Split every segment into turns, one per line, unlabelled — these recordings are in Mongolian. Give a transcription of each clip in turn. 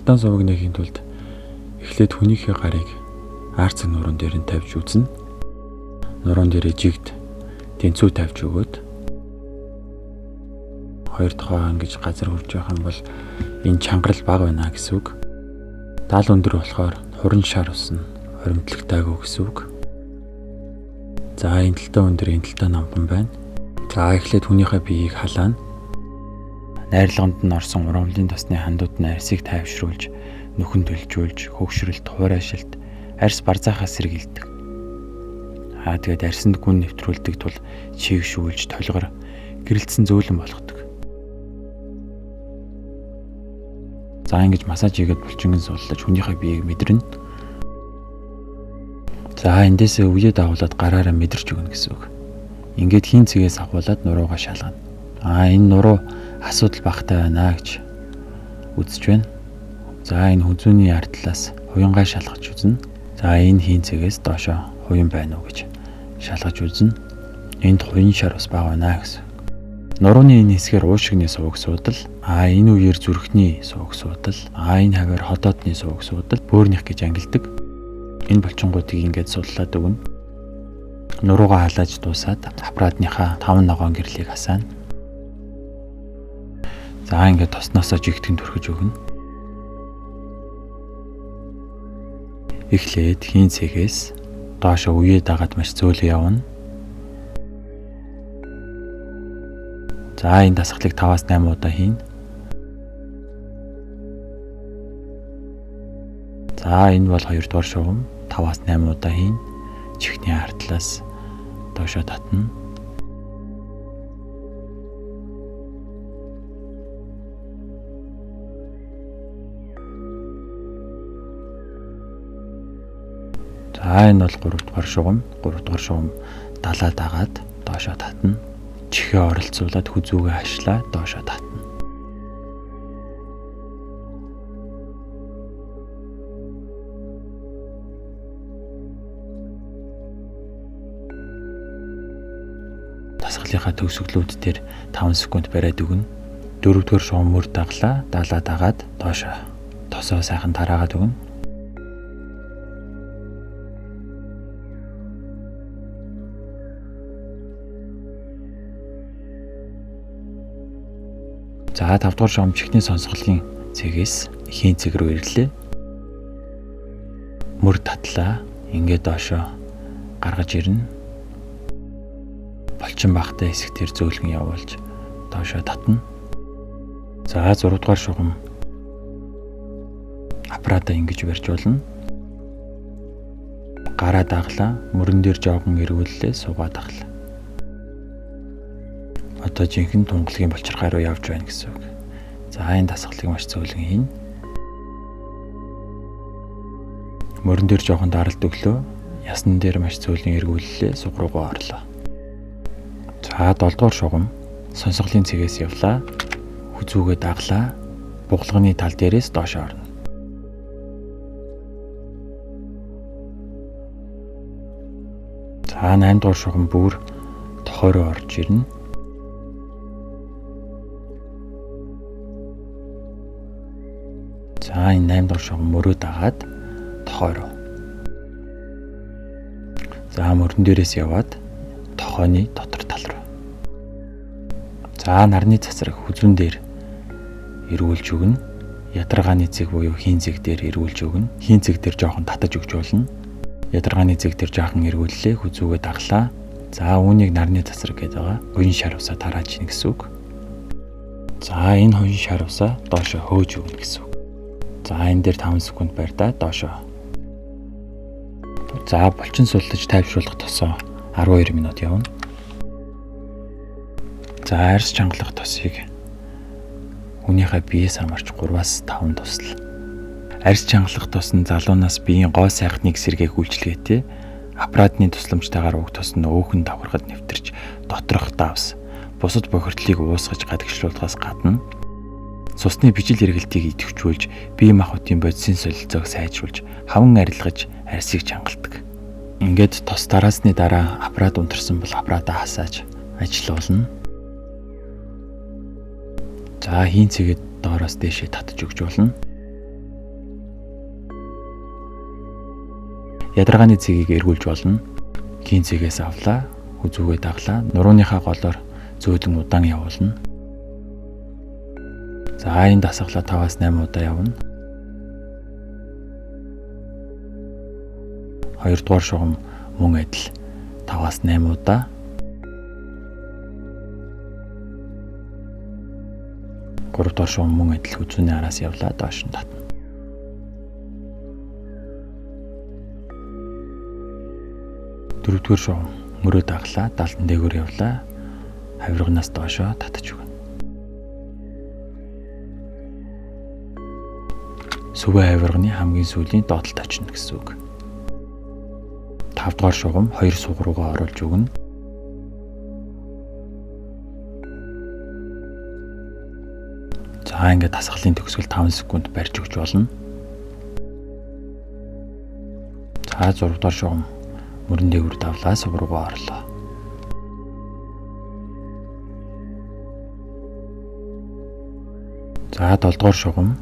Шардан суваг нээхийн тулд эхлээд хүнийхээ гарыг арцэг нуруун дээр нь тавьж үзнэ. Нуруун дээрээ жигд тэнцүү тавьж өгөөд хоёр дахь ингэж газар хурж явах юм бол энэ чангарал бага байна гэсэн үг. Дал өндөр болохоор хуран шар ус нь хоримтлагтайгүй гэсэн үг. За энэ талтаа өндөр, энэ талтаа намхан байна. За эхлээд хүнийхээ биеийг халаана. Найрлаганд нь орсон урамлын тосны хандууд нь арьсыг тайвшруулж, нүхэн төлжүүлж, хөгшрөлт, хуурайшилт, арьс барзаахаас сэргийлдэг. Аа тэгээд арьсанд гүн нэвтрүүлдэг тул чийгшүүлж, толгор гэрэлтсэн зөөлөн болгодог. За ингэж массаж хийгээд булчингэн суллаж хүнийхээ биеийг мэдэрнэ. За эндээсээ үеэ дагуулад гараараа мэдэрч өгнө гэсэн үг. Ингээд хийн цэгээс авахуулаад нуруугаа шалгана. Аа энэ нуруу асуудал багтай байна гэж үзэж байна. За энэ хүзүүний ард талаас хуянгаа шалгаж үзнэ. За энэ хийн цэгээс доошоо хуян байна уу гэж шалгаж үзнэ. Энд хуян шар ус бага байна гэсэн. Нурууны энэ хэсгээр уушигны суваг суудал, аа энэ үеэр зүрхний суваг суудал, аа энэ хаваар ходоодны суваг суудал, бөөрнийх гэж ангилдаг. Энэ булчингуудыг ингээд суллаад өгнө. Нуруугаа халааж дуусаад аппаратныхаа 5 ногоон гэрлийг асаана. За ингээд тосноосоо жигтгэн түрхэж өгнө. Эхлээд хийн цэгээс доошо үеэ дагаад маш зөөлөн явна. За энэ дасгалыг 5-аас 8 удаа хийнэ. За энэ бол 2 дугаар шугам 5-аас 8 удаа хийнэ. Чихний ардлаас доошо татна. За энэ бол 3 дугаар шугам. 3 дугаар шугам далаа дагаад доошо татна. Чихээ оролцуулаад хүзүүгээ хашлаа доошо татна. Дасгалынхаа төгсгөлүүд дээр 5 секунд бариад өгнө. 4 дугаар шугам мөр даглаа, далаа дагаад доошо тосоо сайхан тараагаад өгнө. За 5 дугаар шугам чихний сонсголын цэгээс хийн цэг рүү ирлээ. Мөр татлаа. Ингээд доошо гаргаж ирнэ. Булчин багтай хэсэг дээр зөөлхөн явуулж доошо татна. За 6 дугаар шугам аппаратаа ингэж барьж болно. Гараа даглаа, мөрөн дээр жоохон эргүүллээ, суугаа даглаа. Одоо жинхэнэ тунгалгийн булчирхай руу явж байна гэсэн үг. За энэ дасгалыг маш зөөлөн хийнэ. Мөрөн дээр жоохон даралт өглөө, ясн дээр маш зөөлөн эргүүллээ, суг руугаа орлоо. За 7 дугаар шугам сонсголын цэгээс явлаа. Хүзүүгээ даглаа. Бугалганы тал дээрээс доош орно. За 8 дугаар шугам бүр тохой руу орж ирнэ. За энэ 8 дугаар шугам мөрөө дагаад тохой руу. За мөрөн дээрээс яваад тохойны дотор тал руу. За нарны цацраг хүзүүн дээр эргүүлж өгнө. Ядаргааны цэг буюу хийн цэг дээр эргүүлж өгнө. Хийн цэг дээр жоохон татаж өгч болно. Ядаргааны цэг дээр жоохон эргүүллээ, хүзүүгээ даглаа. За үүнийг нарны цацраг гэдэг байгаа. Уян шар усаа тарааж ийн гэсэн үг. За энэ хоёрын шар усаа доошо хөөж өгнө гэсэн үг. За энэ дээр 5 секунд барьдаа доошо. За булчин суллаж тайвшруулах тосоо 12 минут явна. За арьс чангалах тосыг хүнийхээ биеэс хамаарч 3-аас 5 тусал. Арьс чангалах тос нь залуунаас биеийн гоо сайхныг сэргээх үйлчилгээтэй. Аппаратны тусламжтайгаар уг тос нь өөхөн давхархад нэвтэрч доторх давс бусад бохирдлыг уусгаж гадагшлуулахаас гадна цусны бичил эргэлтийг идэвхжүүлж, бие махбодын бодисын солилцоог сайжруулж, хаван арилгаж, арьсыг чангалдаг. Ингээд тос тараасны дараа аппарат унтарсан бол аппаратаа хасааж ажиллуулна. За хийн цэгээд доороос дээшээ татаж өгч болно. Ядаргааны цэгийг эргүүлж болно. Хийн цэгээс авлаа, хүзүүгээ даглаа. Нурууныхаа голоор зөөлөн удаан явуулна. За энэ дасгалаа 5-аас 8 удаа явна. Хоёрдугаар шугам мөн адил 5-аас 8 удаа. Гуравдугаар шугам мөн адил хүзүүний араас явлаа, доош нь татна. Дөрөвдүгээр шугам мөрөө даглаа, далдан дээгүүр явлаа, хавирганаас доошоо татаж өгнө. Сүвэ хавирганы хамгийн сүүлийн доотлолт очино гэсэн үг. Тавдугаар шугам 2 суг руугаа оруулж өгнө. За ингээд дасгалын төгсгөл 5 секунд барьж өгч болно. За 6 дугаар шугам мөрөн дээгүүр давлаа, суг руугаа орлоо. За 7 дугаар шугам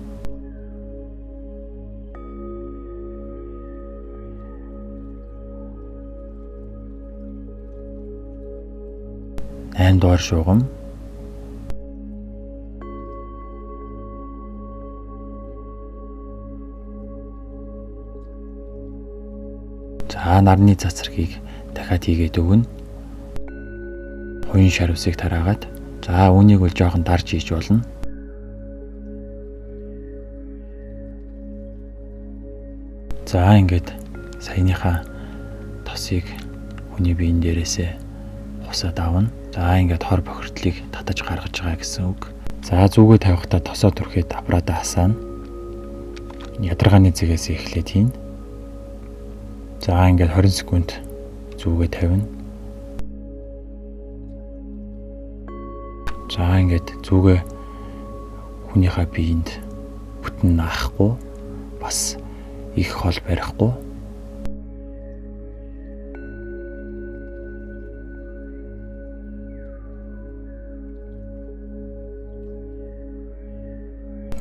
8 дугаар шугам за нарны цацрагийг дахиад хийгээд өгнө. Хуян шарвсыг тараагаад за үүнийг бол жоохон дарж хийж болно. За ингээд саяныхаа тосыг хүний биеийн дээрээсээ хусаад авна. За ингээд хор бохирдлыг татаж гаргаж байгаа гэсэн үг. За зүгээ тавихтаа тосоо түрхээд аппаратаа хасаана. Ядаргааны зэгээс эхлээд хийнэ. За ингээд 20 секунд зүгээ тавина. За ингээд зүгээ хүнийхээ биеинд бүтэн наахгүй, бас их хол барихгүй.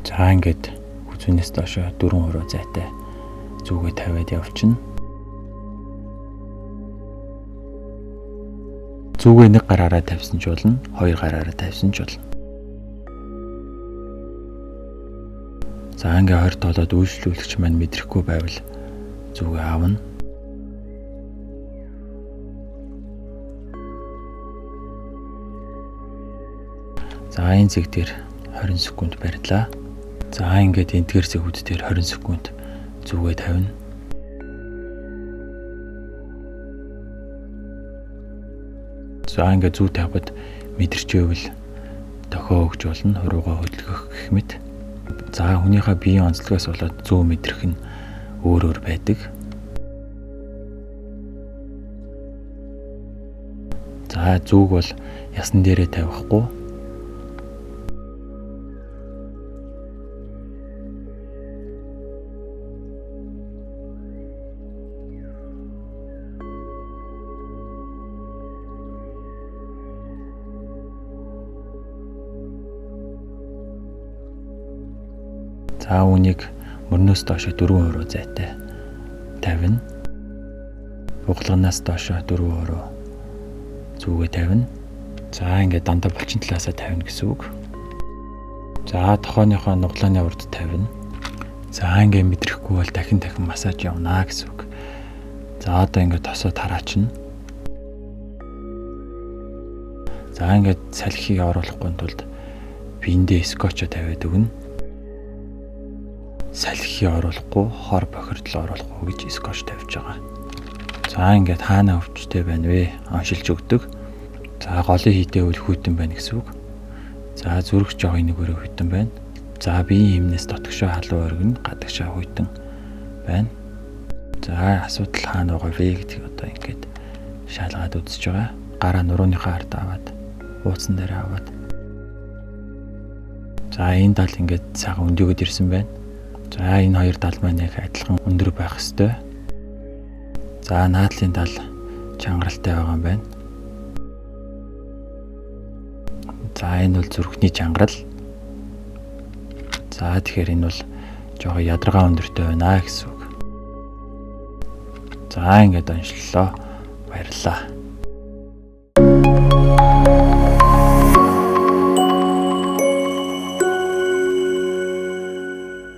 За ингээд хүзүүнээс доошо 4 хуруу зайтай зүгээ тавиад явчихна. Зүгээ нэг гараараа тавьсан ч болно, хоёр гараараа тавьсан ч болно. За ингээ 20 тоолоод үйлчлүүлэгч маань мэдрэхгүй байвал зүгээ авна. За энэ зэг дээр 20 секунд барьлаа. За ингээд эндгээр зэгүүд дээр 20 секунд зүгээ тавина. За ингээд зүү тавихад мэдэрчээвэл дохио өгч болно, хуруугаа хөдөлгөх гэх мэт. За хүнийхээ биеийн онцлогоос болоод зүү мэдрэх нь өөр өөр байдаг. За зүүг бол ясан дээрээ тавихгүй. За үүнийг мөрнөөс доошо 4 хуруу зайтай тавина. Буглагнаас доошо 4 хуруу зүгээ тавина. За ингээд дандаа булчин талаасаа тавина гэсэн үг. За тохооныхоо нуглааны урд тавина. За ингээд мэдрэхгүй бол дахин дахин массаж явна гэсэн үг. За одоо ингээд тосоо тараачна. За ингээд салхийг оруулахгүй тулд биендээ скотчо тавиад өгнө. Салхи оруулахгүй, хор бохирдол оруулахгүй гэж скотч тавьж байгаа. За ингээд хаана өвчтэй байна вэ? Оншилж өгдөг. За голын хийдэ үл хүйтэн байна гэсэн үг. За зүрх жоо энэгээрээ хүйтэн байна. За биеийн хэмнээс дотгошоо халуун оргино, гадагшаа хүйтэн байна. За асуудал хаана байгаа вэ гэдгийг одоо ингээд шалгаад үзэж байгаа. Гараа нурууныхаа ард аваад, ууцсан дээр аваад. За энэ тал ингээд сайхан өндөгөд ирсэн байна. За энэ хоёр тал маань яг адилхан өндөр байх ёстой. За наадлын тал чангаралтай байгаа юм байна. За энэ бол зүрхний чангарал. За тэгэхээр энэ бол жоохон ядаргаа өндөртэй байна гэсэн үг. За, ингээд онцлоо. Баярлалаа.